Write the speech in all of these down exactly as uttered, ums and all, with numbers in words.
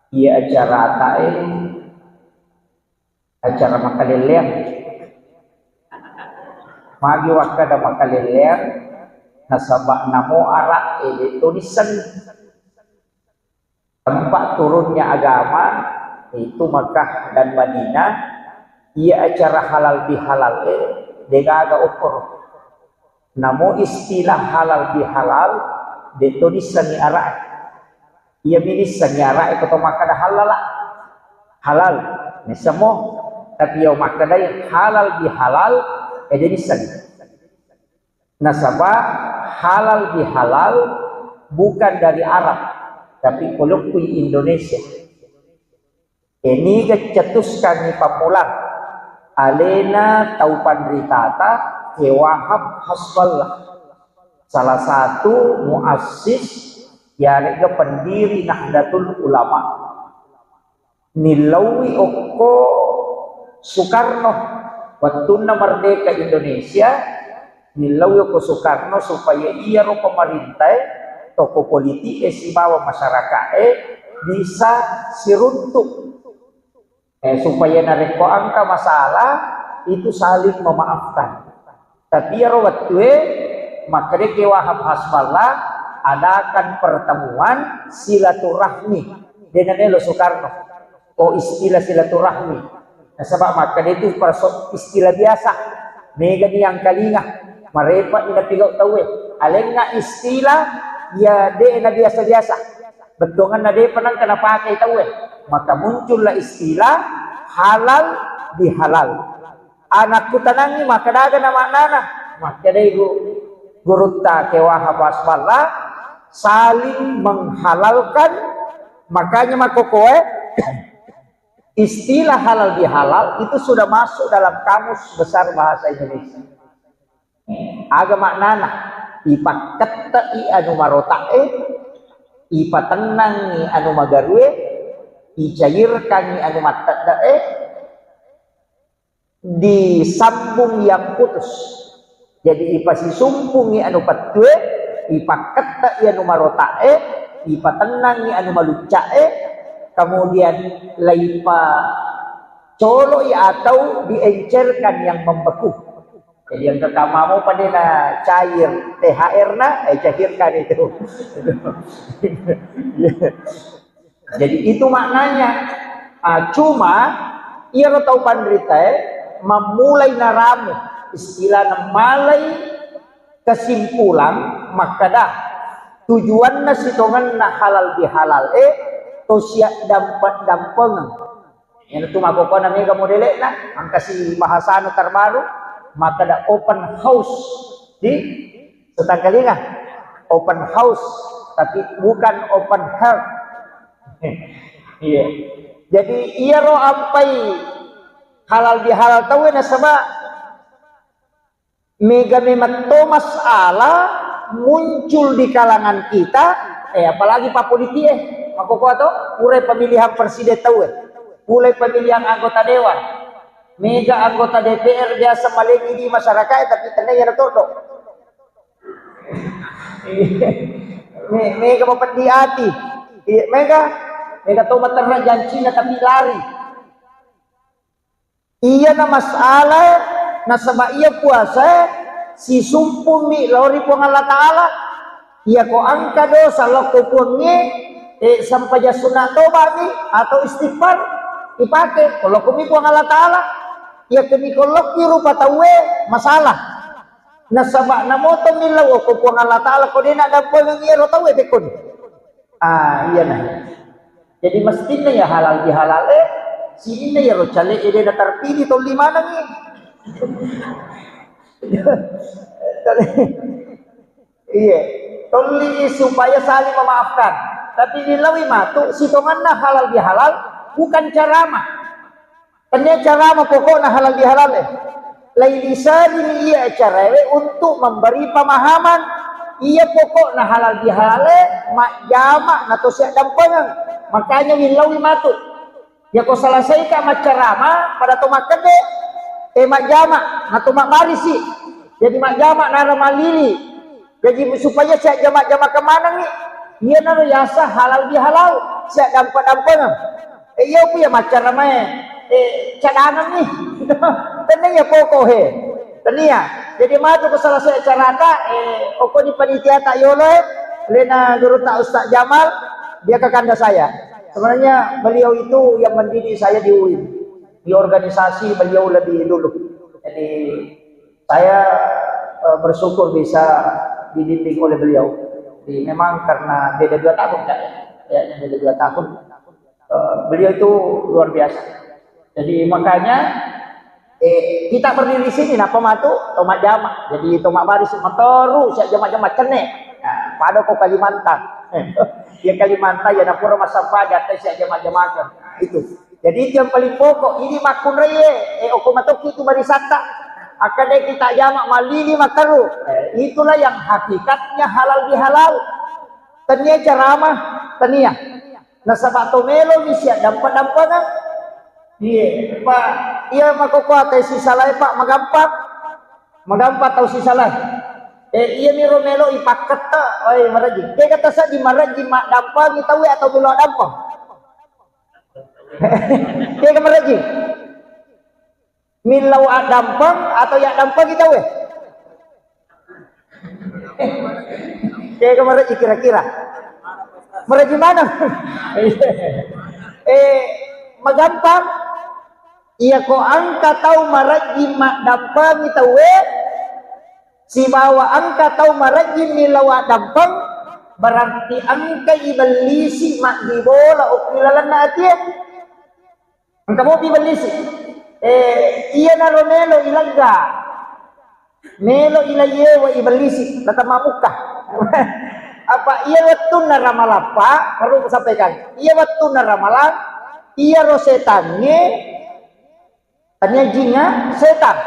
Iya acara atae, acara makalelleang. Magi wakkada makalelleang, nasaba namo ara'e de to nisseng. Tempat turunnya agama itu Makkah dan Madinah. Iya acara halal bihalal e, degaga okoro. Namo istilah halal bihalal, de to nissengi ara'e. Iya mi nissengi ara'e ko to makkada halala. Halal, nissemo. Tapi yo makkadai halal bihalal, e de nissengi. Nasaba halal bihalal bukan dari Arab, tapi kolokku Indonesia. E, niga cetuskangngi pammulang alena tau panritata, Ke Wahab Hasballah, salah satu muassis yarega pendiri Nahdlatul Ulama. Nillaui okko Sukarno, wettunna merdeka Indonesia, nillaui okko Sukarno supaya iyaro pemerintae, toko politik e sibawa masyarakat e bisa siruntuk. Eh, supaya narekko engka masalah itu saling memaafkan. Tapi iyaro wettue makkedai Ke Wahab Hasballah, adakan pertemuan silaturahmi. De namelo Sukarno ko istilah silaturahmi. Nasaba makkeda itu perso-, istilah biasa. Mega ni yang kalinga, marepa ni napigau tauwe. Alenna istilah ya de na biasa-biasa. Bettuanganna depa nengka napakai tauwe. Maka muncullah istilah halal bihalal. Anakku tanangi, makkadaga na maknana? Makkedai gu-, gurutta Ke Wahab Hasballah, saling menghalalkan. Makanya makkokoe, istilah halal bihalal itu sudah masuk dalam Kamus Besar Bahasa Indonesia. Aga maknana? Ipakkette'i anu marota'e, ipatennangi anu magarue, icairkangi anu mattedda'e, disambung yang putus. Jadi ipasisumpungi anu pettue, ipakkettei anu marota'e, ipatennangi anu malucca'e, kemudian laipa coloi atau diencerkan yang membeku. Jadi yang pertama mau pada na cair T H R-na, eh, cairkan itu. Jadi itu maknanya. Ah, cuma iyaro tau panritae mammulai naramu, istilahna malai kesimpulan makkada tujuanna sitongenna halal bihalal e to siaddampe-dampengeng. Iyanatu makkokkoe na mega modele'na, engkasi bahasana terbaru, makkada open house. Di Setangkalinga, open house, tapi bukan open heart. Iya. Jadi iyaro ampai halal bihalal tauwe nasaba mega memang to masalah muncul di kalangan kita, eh, apalagi pa politik, eh, makkokkoe to, pura pemilihan presiden tauwe, pura pemilihan anggota dewan, mega anggota D P R biasa malengi di masyarakat, tapi tenna iyaro todo. Me-, mega mapeddi ati. Iya, mega, mega to materra jancina tapi lari. Iyana masalah nasaba iya puasa sisumpummi lao ri Puang Allah Ta'ala. Iyako engka dosa lao ko Puangnge, eh, sampajang sunna tobami atau istighfar ipake. Ko lokkomi Puang Allah Ta'ala. Iyako mi ko lokki rupa tauwe masalah. Nasaba namoto millau ko Puang Allah Ta'ala ko de naddampengeng iyaro tauwe pekkoni. Ah, iyana. Jadi mestinna ya halal bihalal e, sininna iyaro cale e de naterpilih tolli manengngi. Iya, tolli supaya saling memaafkan. Tapi dilawi matu sitonganna halal bihalal bukan ceramah. Tennia ceramah pokokna halal bihalal e. Lailisani iya acarae untuk memberi pemahaman. Iya pokokna halal bihalal e majjama nato siaddampengeng. Makanya willaui matu. Yako selesaika maccarama pada to makkede, eh, majjama nato mabbarisi. Jadi majjama nara malili. Jadi supaya siajjama-jama kemanangi. Iyanaro yaseng halal bihalal, siaddampeng-dampengeng. Eh, iya ku iya maccaramae, eh, cadangenni. Tennia iya poko he. Tennia. Jadi matu ko selesai acarata, eh, okoni panitiata yolo, eh, lena gurutta Ustaz Jamal, dia ke kanda saya. Sebenarnya beliau itu yang mendidik saya di U I N. Di organisasi beliau lebih dulu. Jadi saya, eh, bersyukur bisa dibimbing oleh beliau. Jadi memang karena beda dua tahun, Kak, ya. Kayaknya beda dua tahun. Eh, beliau itu luar biasa. Jadi makanya, eh, kita berdiri sini, napa matu to majjama. Jadi to mabbari si matoru, siajjama-jama cenne. Nah, pada ko Kalimantan. Ya Kalimantan ya napura massempajang, te siajjama-jama. Itu. Jadi itu yang paling pokok. Ini makkunraie, eh, oko matokki tu barisatta. Akkadai kita jama malili makaru. Eh, itulah yang hakikatnya halal bihalal. Tania ceramah, tania. Nasaba to melo mi siaddampeng-dampengeng. Iya, Pak. Iya, makokoa te sisalae, Pak, magampang. Magampang tau sisalae. Eh, iya mi ro melo ipakketta, oi, marejji. Tega tasaddi marejji maddampengi tauwe atau melo addampeng? Tega marejji? Millau addampeng atau yaddampengi tauwe? Tega marejji kira-kira? Marejji maneng? Eh, magampang. Iya ko engka tau marejji maddampengi tauwe, sibawa engka tau marejji millau addampeng, berarti engka ibellisi maddibola okki lalenna atie. Engka mopi bellisi. Eh, iyanaro melo ilegga. Melo ilaiyewa ibellisi, natamamukka. Apa iya wettunna ramalappa, perlu kusampaikan. Iya wettunna ramalang, iyaro setangnge, tania jingnga, setang.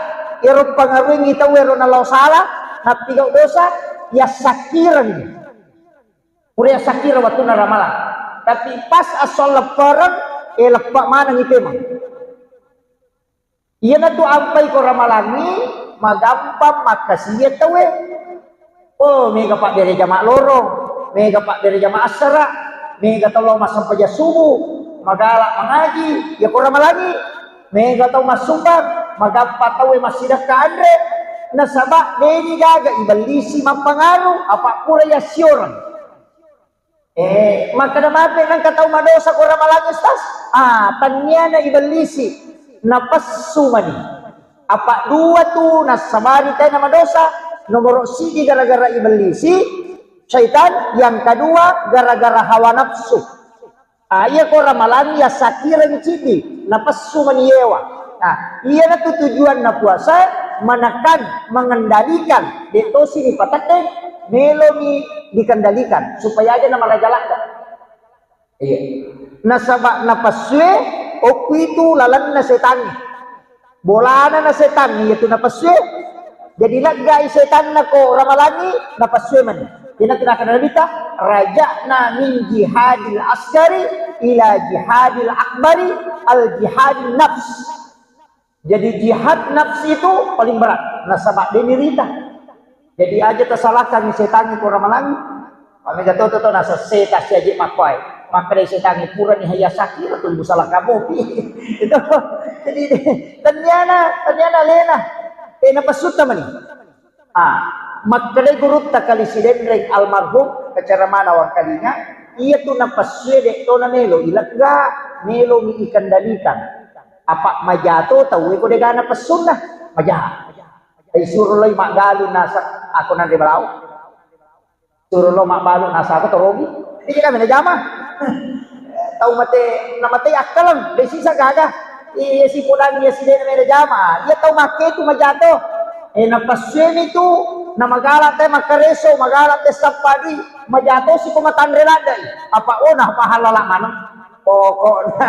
Iyaro pangaruengngi tauwe ro nalao sala, nappigau dosa, yassakkirengngi. Pura yassakira wettunna ramalang. Tapi pas esso leppereng, eh, leppa maneng ipemeng. Iyanatu ampai ko ramalangngi, magampang makkasiwiang tauwe. Oh, mega pabbere jama lorong, mega pabbere jama assara, mega tau lao massempajang subuh, magala mangaji, iya ko ramalangngi. Mega tau massumbang, magampang tauwe massidekka anre, nasaba deni gaga ibellisi mappangaru, apa pura yassioreng. Eh, makkeda mape nengka tau madosa ko ramalang, Ustaz? Ah, tanniana ibellisi, napessu mani. Apa dua tu nassabari tena madosa, nomoro siji gara-gara ibellisi, syaitan, yang kedua gara-gara hawa nafsu. Ah, iya ko ramalangngi yassakireng ciddi, napessu mani yewa. Nah, iyanatu tujuanna puasa, menekan, mengendalikan, de tosi dipateddeng, melomi dikendalikan, supaya aja namaraja ladde. Iya. Nasaba napessue, okku itu lalenna setangnge. Bolana na setang, iyatu napessue. Jadi leggai setanna ko ramalangngi, napessue mani. Ina tinakana Nabitta, raja'na min jihadil asgari ila jihadil akbari, al jihadin nafs. Jadi jihad nafs itu paling berat. Nasaba deni rita. Jadi aja tasalahkan setangnge ko ramalangngi. Pamega toto to nasa seta siaje makkuae. Makkedai setangnge, purani haya sakira tu busala kamu. Itu. Jadi tenniana, tenniana lena. Eh, napessutta mani. Ah, makkedai gurutta kali Sidenreng almarhum, kacaramana wangkalinga, iya tu napessue de to namelo ilegga, melo mi ikendalikan. Apa majato tauwe ko degana pessunna. Maja. Isuro loi maggalung nasa, ako nanre balawo. Suro lo mabbalu nasaba torogi. Jadi kami najama. Tau mate, namate akkaleng, de sisa gaga. Iya si podang, iya si dena mena jama. Iya tau make tu majato. Eh, napassuemi tu, namagala te makareso, magala te sappadi, majato si ko matanre ladde. Apa ona pahala la maneng. Pokokna.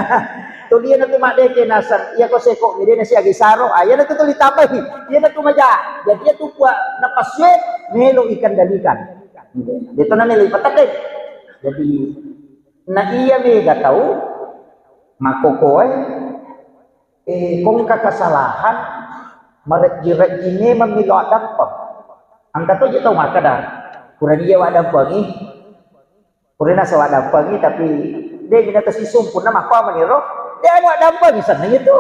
Tuliana tu maddeke naseng, iya ko seko mi dena siaga isaro. Ah, iyana tu tuli tambahi. Iyana tu maja. Jadi iya tu kua napassue melo ikendalikan. Deto na melo ipateddeng. Jadi, na iya mega tau makkokoe, eh, kongka kesalahan, marejji-rejji memang melo addampeng. Engka to je tau makkeda, purani iya waddampengi, Purana sawwa dampengi, tapi de' gina to sisumpunna makko maniro, de' anu dampengi seneng itu.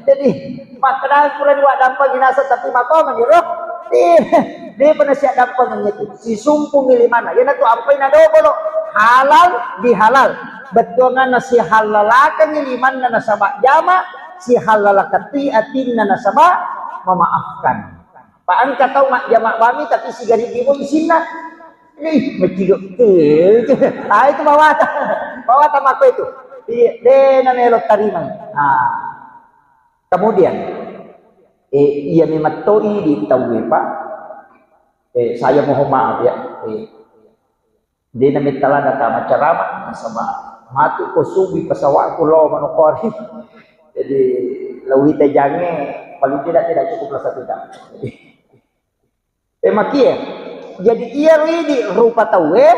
Jadi, makkeda purani waddampengi naseng tapi makko maniro, de', de' pernah siaddampengeng itu. Sisumpungi limanna. Iyanatu ampai nadobolo. Halal bihalal. Bettuanganna sihallalakengngi limanna nasaba jama, sihallalakeng toi atinna nasaba memaafkan. Pa engka tau majjama bami tapi sigarigi mo isinna. Ih, mecido. Ah, itu bawata. Bawata makko itu. Iya, de' namelo tarimai. Ah. Kemudian, eh, iya memang toi di tauwe, Pak. Eh, saya mohon maaf ya. Eh, de' nametta ladda tama ceramah, nasaba matu ko subui pesawatku lao manokori. Jadi, lawita jange paling tidak, tidak cukup lah satu jam. Eh, makie. Jadi, iyaro idi rupa tauwe,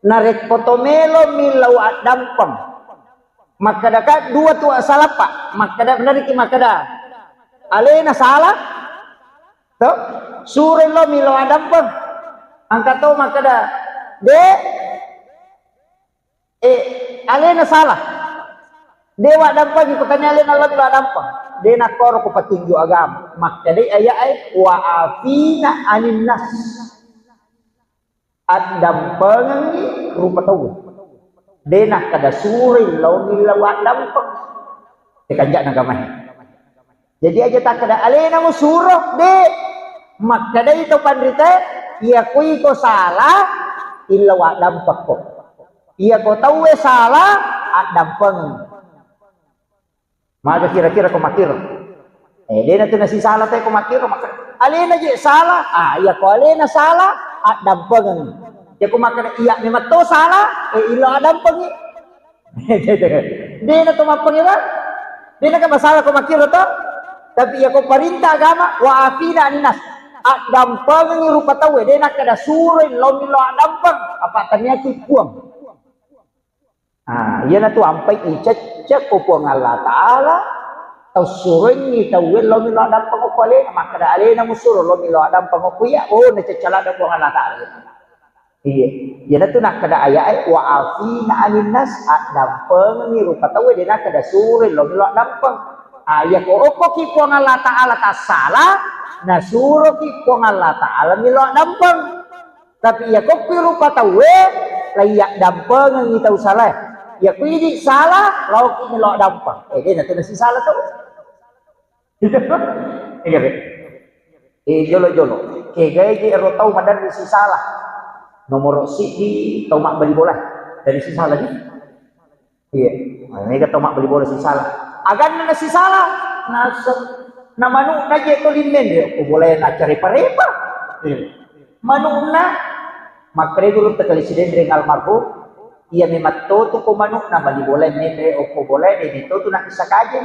narekko to melo millau addampeng. Makkedaka dua tu salappa. Makkeda, beneriki makkeda. Alena salah. To? Suroi lo millau addampeng. Engka to makkeda, de', eh, alena salah. De' waddampengi, kutani alena lo millau addampeng. De' nakkoro ko petunjuk agama. Makkedai aya'e, wa afina anin nas. Addampengengngi rupa tauwe. De' nakkeda suroi lao millau addampeng. Tekanja'na agamae. Jadi aja takkeda alena musuro, de'. Makkedai to panritae, iya ko iko salah, illau addampekko. Iya ko tauwe salah, addampengeng. Maga kira-kira ko makkiro? Eh, de' natu nasisala te ko makkiro, maka alena je salah. Ah, iya ko alena salah, addampengeng. Iya ko makkeda, iya memang to salah, eh, illau addampengi. De' na to mappengira. De' na ka masalah ko makkiro to. Tapi iya ko perintah agama, wa afina anin nas. Addampengengngi rupa tauwe, de' nakkeda suroi lao millau addampeng. Apa taniaki puang. Ah, iyanatu ampai icecce ko Puang Allah Ta'ala, tau suroingngi tauwe lao millau addampeng okko alena, makkeda alena musuro lao millau addampeng okko iya, oh, nacecce ladda Puang Allah Ta'ala. Iya, iyanatu nakkeda aya'e, wa afina anin nas, addampengengngi rupa tauwe, de' nakkeda suroi lao millau addampeng. Ah, iya ko okkoki Puang Allah Ta'ala tassala, nasuroki Puang Allah Ta'ala millau addampeng. Tapi iya kokki rupa tauwe, la iya dampengengngi tau salae. Iya ku idi salah, laoki millau dampeng. Eh, de' natu nasisala tau. Iya, Be. Eh, jolo-jolo. Kegae je ero tau maderri sisala. Nomoro siddi tau mabbali bola. Dari sisala di. Iya. Nah, mega tau mabbali bola sisala. Aganna nasisala. Nase-, na manu'na je to limmeng, ya, ko bola na carepa-repa. Iya. Manu'na, makkeda gurutta Kali Sidenreng almarhum, iya memang to tu ko manu'na bali bola menre okko bola, de' to tu na bisa kaje.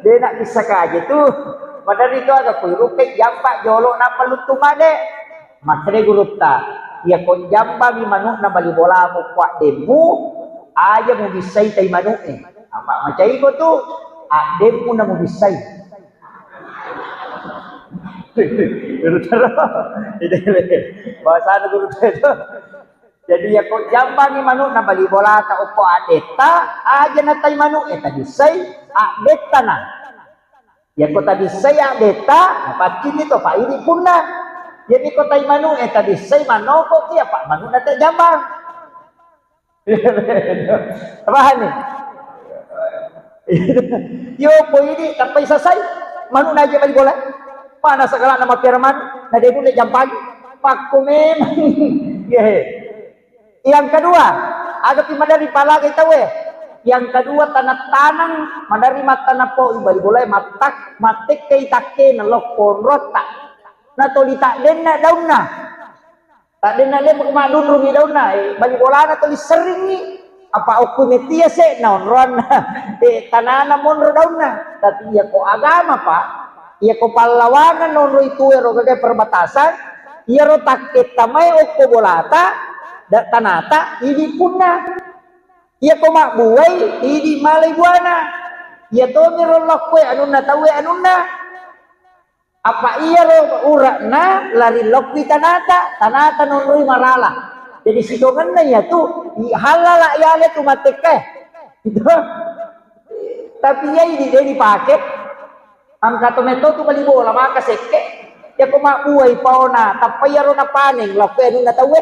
De' na bisa kaje tu. Maderri to aga kuiruppe jampa jolo nappa luttu made. Makkeda gurutta, iya ko jampa mi manu'na bali bolamu ko addemmu, aja mubissai tai manu'e. Apa macai ko tu, addemmu na mubissai. Guru Taro. Bahasa guru Taro. Jadi, iya ko jambangi manu'na bali bolata okko addetta, aja na tai manu'e, tabissai addetta na. Iya ko tabissai addetta, napaccinni to, pa idi punna. Jadi ko tai manu'e tabissai manoko ki, apa manu'na te jambang. Pahani? Yo, ko idi tappai sasai, manu'na aja bali bola. Pana segala nama piara manu, na de' nulle jampang. Pakko memang. Iya. Yang kedua, aga pi maderri palagai tauwe. Yang kedua, tanang-tanang maderri mattanappo bali bola, mattak-, mattekkai takkena lokko onrotta. Na toli taddenna daunna. Taddenna de' mako maddunrungi daunna, eh, bali bolana tuli serringngi. Apa okko metia se' na onroanna, eh, tanana monro daunna. Tapi iya ko agama, Pak, iya ko pallawangan na onroi tuwe ro gaga perbatasan, iya ro takketta mai okko bolata, da-, tanata, idi punna. Iya ko mabbuai, idi malai buana. Iya tomiro lokkoe anunna tauwe anunna. Apa iyaro ure'na lari lokki tanata, tanata nonroi marala. Jadi sitongenna iyatu, i-, halala yale tu mattekkae. Gitu. Tapi iya idi de dipake. Engka to metto tu bali bola maka sekke. Yako mabbuai paona, tappa iyaro napaneng, lokko anunna tauwe.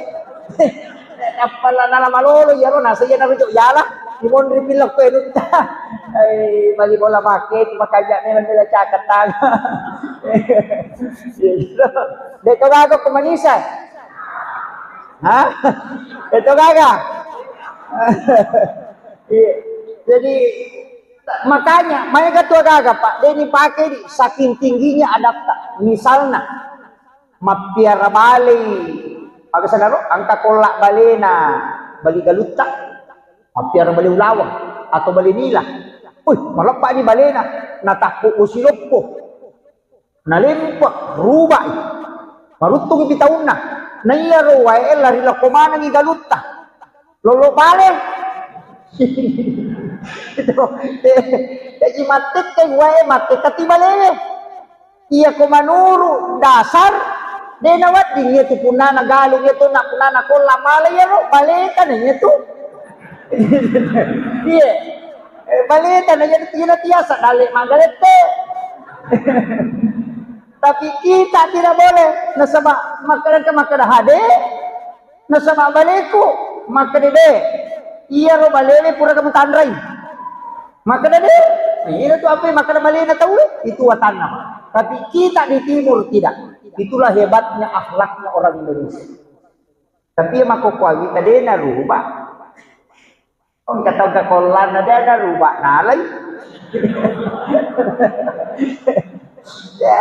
Nappa la nala malolo iyaro nasa iya narujuk yala. Dimonri pilok ko enutta. Eh, bali bola make tu makanya memang bela caketang. Iya, gitu. Dek to gaga ko manisa. Hah? Dek to gaga. Iya. Jadi makanya maega tu gaga, Pak, de dipake di saking tingginya adabta. Misalna, mappiara balei, aga sanaro, engka kolla balena, bali galutta, mappiara bale ulaweng atau bale nila. Wih, maleppa ni balena, natakku usiloppo, nalempe, rubai, maruttung pi taunna. Na iyaro wae lari lokko manengi galutta. Lolo bale. Itu, eh, jadi mattekka wae, mattekka ti balewe. Iya ko manuru dasar, de nawedding iya tu punnana galung iya tu, na punnana kolla mala iyaro, baleta na iya tu. Iya. Eh, baleta na iya tu, iya na tiasa dalle magalette. Tapi kita tidak boleh, nasaba makkeda, makkeda hade, nasaba baleku, makkeda de, iyaro balewe pura kamu tanrai. Makkeda de, iyaro tu apa makkeda balena tauwe, itu watanna. Tapi kita di timur tidak. Itulah hebatnya akhlaknya orang Indonesia. Tapi iya makkokkoe wita de narubah. Oh, engka tau engka kollanna de naruba nalai. Ya,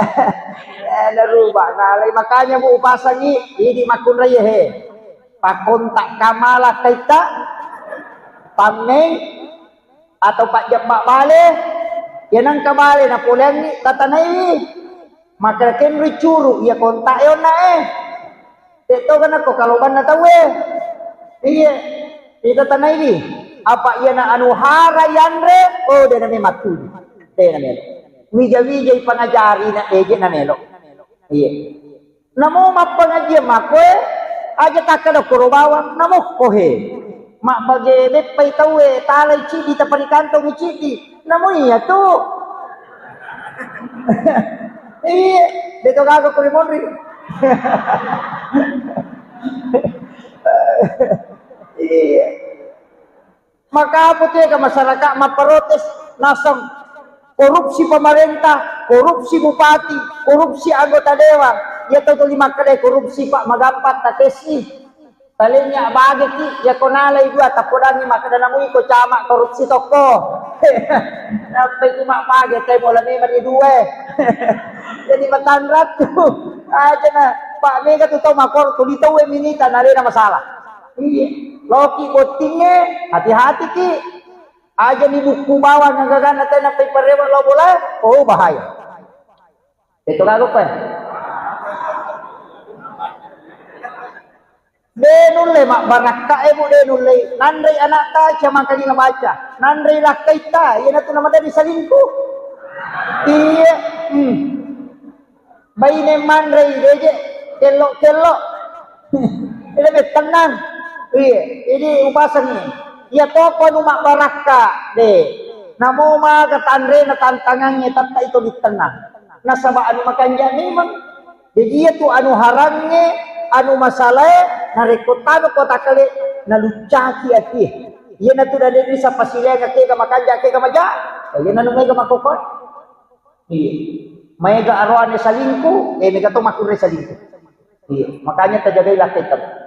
ya, naruba nalai. Makanya bu upasangi idi makkunrai he. Pakkontak kamala kaita pammeng atau pajjabba bale. Ya nangka bale napoleangi tatanaiwi. Maka kenrui curu iya kontak e onna e. Te toga nako kalobanna tauwe. Iya. Ita tanai di. Apa iya na anu hara yanre? Oh, de name matuju. De na melo. Wija-wijai pangajari na eje na melo. Iya. Namo mappangajian makoe aja takkada koro bawang namo kohe. Mabbage beppai tauwe talai cidi taparikantongi cidi. Namo iya tu. Iya, beto gaga kuri monri. Iya. Maka apa tu ya masyarakat mapprotes naseng korupsi pemerintah, korupsi bupati, korupsi anggota dewan. Ya tahu tu lima kedai korupsi pak magampat tatesi. Palingnya bageki, yako nalai dua tappodangi makkeda namui ko camat korupsi tokko. Nappai tu mak mage tai bola memang di dua. Jadi matanratu. Aja na, Pak mega tu tau makor tu di tau minita nalena masalah. Iya. Loki bottinge, hati-hati ki. Aja ni buku bawang nagagana tai nappai parewa lo bola. Oh, bahaya. Itu lagu apa? De nulle mabbarakka e bu, de nulle nanrei anakta camakangi nabaca, nanrei lakkaitta iyanatu namadari salingku. Iya. Hmm. Baine manrei deje kello-kello. Ida bettennang. Iya, jadi upasangi. Iya toko anu mabbarakka de. Namo maga tanrena tantangangnge tatta itu ditennang. Nasaba anu makanja memang. Jadi iya tu anu harangnge, anu masalae, narekko tanu kota kale naluccaki atie. Iyanatu dade bisa pasilenga kega makanja kega maja. Iya nanu mega makoko. Iya. Maega aroane salingku, eh mega to makurre salingku. Iya, makanya tajagai lakkaitta.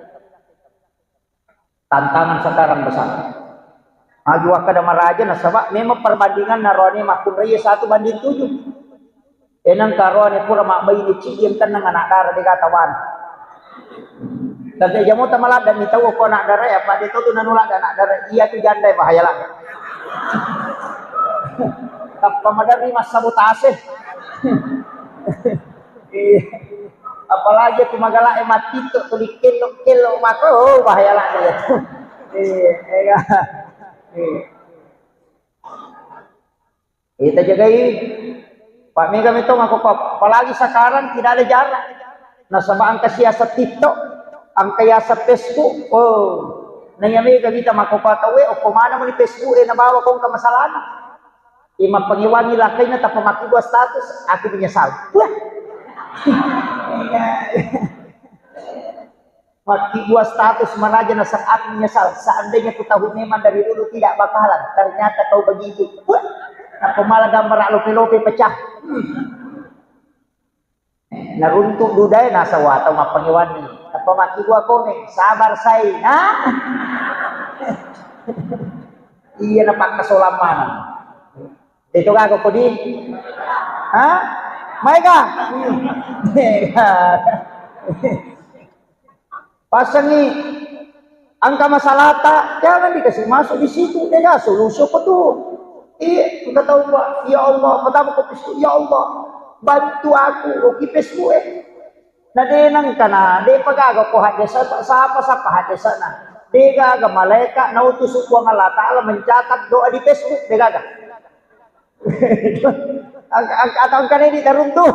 Tantangan sekarang besar. Maju wakkada maraja nasaba memang perbandingan naroane makkunrai satu banding tujuh. Enang karoane pura mabbaine cidi yang tenang anak dara dega tawana. Tapi jamo tamaladda mi tau ko anak dara ya pada itu tu nanu ladda anak dara iya tu janda bahaya lah. Tappa maderri massabotase. Iya. Apalagi tu magala e mati tu tu dikello-kello mako, oh, bahaya lah dia tu. Iya, iya. Iya. Iya, tajagai. Pak, mega metto makkokkoe, apalagi sekarang tidak ada jarak. Nasaba engka siaseng TikTok, engka yaseng Facebook. Oh, naiya mega wita makkokkoe tauwe, okko maneng muni Facebook e nabawa ko engka masalahna. Iya, mappangewangi lakkainna tappa makkibua status, aku menyesal. Wah. Makkibua status maraja nasaba aku menyesal. Seandainya ku tahu memang dari dulu tidak bakalan, ternyata kau begitu. Wah. Nappa mala gambar lope-lope pecah. Hmm. Naruntuk dudae nasaba tau mappangewangi. Tappa makkibua komen, sabar sai. Nah. Iya, napakkasolang maneng. Itu gaga kodi? Hah? Maega? Passangi engka masalahta, jangan dikasih masuk di situ, dega solusi apa tu? Iya, engka tau, Pak, ya Allah, pertama kau Facebook, ya Allah, bantu aku, oke Facebook eh. Na de nengka na, de pagaga ko haddesa, sapa-sapa haddesana. De gaga malaika nautus Puang Allah Ta'ala mencatat doa di Facebook, de gaga. Ang-, ang-, atau engkana di taruntu.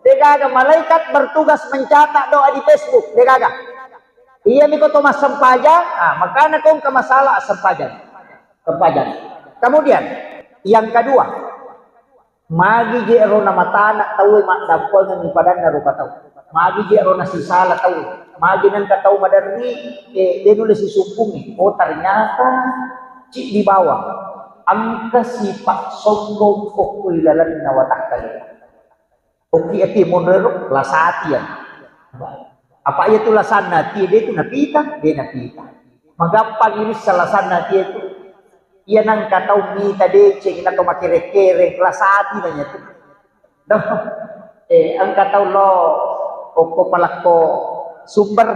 De gaga malaikat bertugas mencatat doa di Facebook, de gaga. Iya miko to massempajang, ah, makana ko engka masalah sempajang. Sempajang. Kemudian, yang kedua, magi je ro namatana tauwe maddampengengi padanna rupa tau. Magi je ro nasisala tauwe. Magi nengka tau maderri, eh, de nulle sisumpungi. Oh, ternyata ciddi bawang. Engka sifat sombong ko ri lalenna watakkalena. Oki ati monrero lasatian. Apa iya tu lasanna ati de tu napita, de napita. Magampang irissa lasanna ati tu. Iya nengka tau mita deceng na to makere-kere lasati nanya tu. Doh. Eh, engka tau lo okko palakko sumber.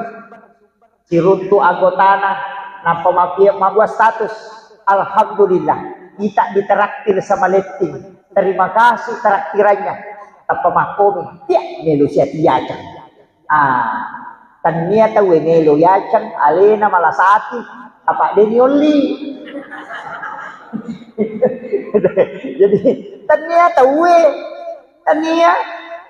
Siruntu anggotana, nappa mapie-, mabbua status, "Alhamdulillah, kita ditraktir sama Letting. Terima kasih traktirannya." Tappa makkomi, "Tiak melo sia tiacang." Ah, tannia tauwe melo yacang, alena malasati, apa deni olli. Jadi, tannia tauwe Tania,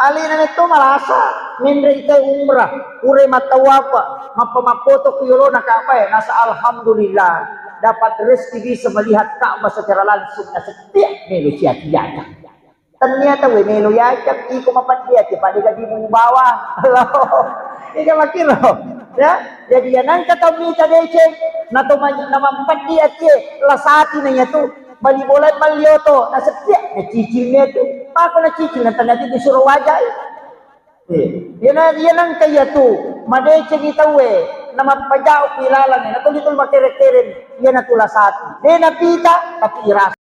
alena metto malasa, menre ita umrah, pura mattawafa, mappa mappoto ku yolona Ka'bah, nasa alhamdulillah, dapat rezeki bisa melihat Ka'bah secara langsung, nasa tiak melo sia tiacang. Tania tauwe melo yacang, iko mapeddi ati, pada gadimu bawa. Ika makiro, ya. Jadi ya nangka tau mita deceng, nato ma-, namampeddi ati, lasati na yatu. Bali bola malli oto, naseppiaq, nacicil mi atu. Mako nacicil, natanya tu disuro wajai. Eh, iyana, iyana engka iyatu, madecengi tauwe, namappajau ilalang, natuli-tuli makere-kere, iyana tu lasati. De napita, tapi irasa.